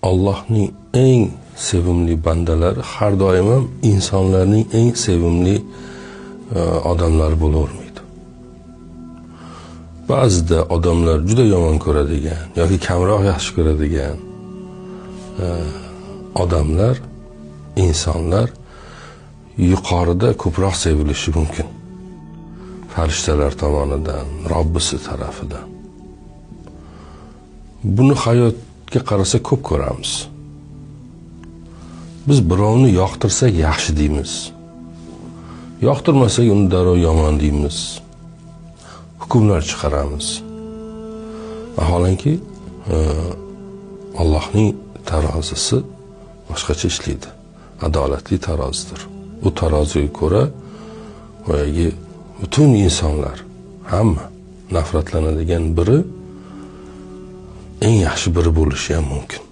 Allohning eng sevimli bandalari har doim ham insonlarning eng sevimli odamlari bo'lavermaydi. Ba'zida odamlar juda yomon ko'radigan yoki kamroq yaxshi ko'radigan odamlar, insonlar yuqorida ko'proq sevilishi mumkin. Farishtalar tomonidan, Robbisi tarafidan. Buni hayotga qarasa ko'p ko'ramiz. Biz birovni yoqtirsak yaxshi deymiz. Yoqtirmasak uni darrov yomon deymiz. Hukmlar chiqaramiz. Vaholanki, Allohning tarozisi boshqacha ishlaydi. Adolatli tarozidir. U taroziga ko'ra boyagi butun insonlar, hamma nafratlanadigan biri eng yaxshi biri bo'lishi ham mumkin.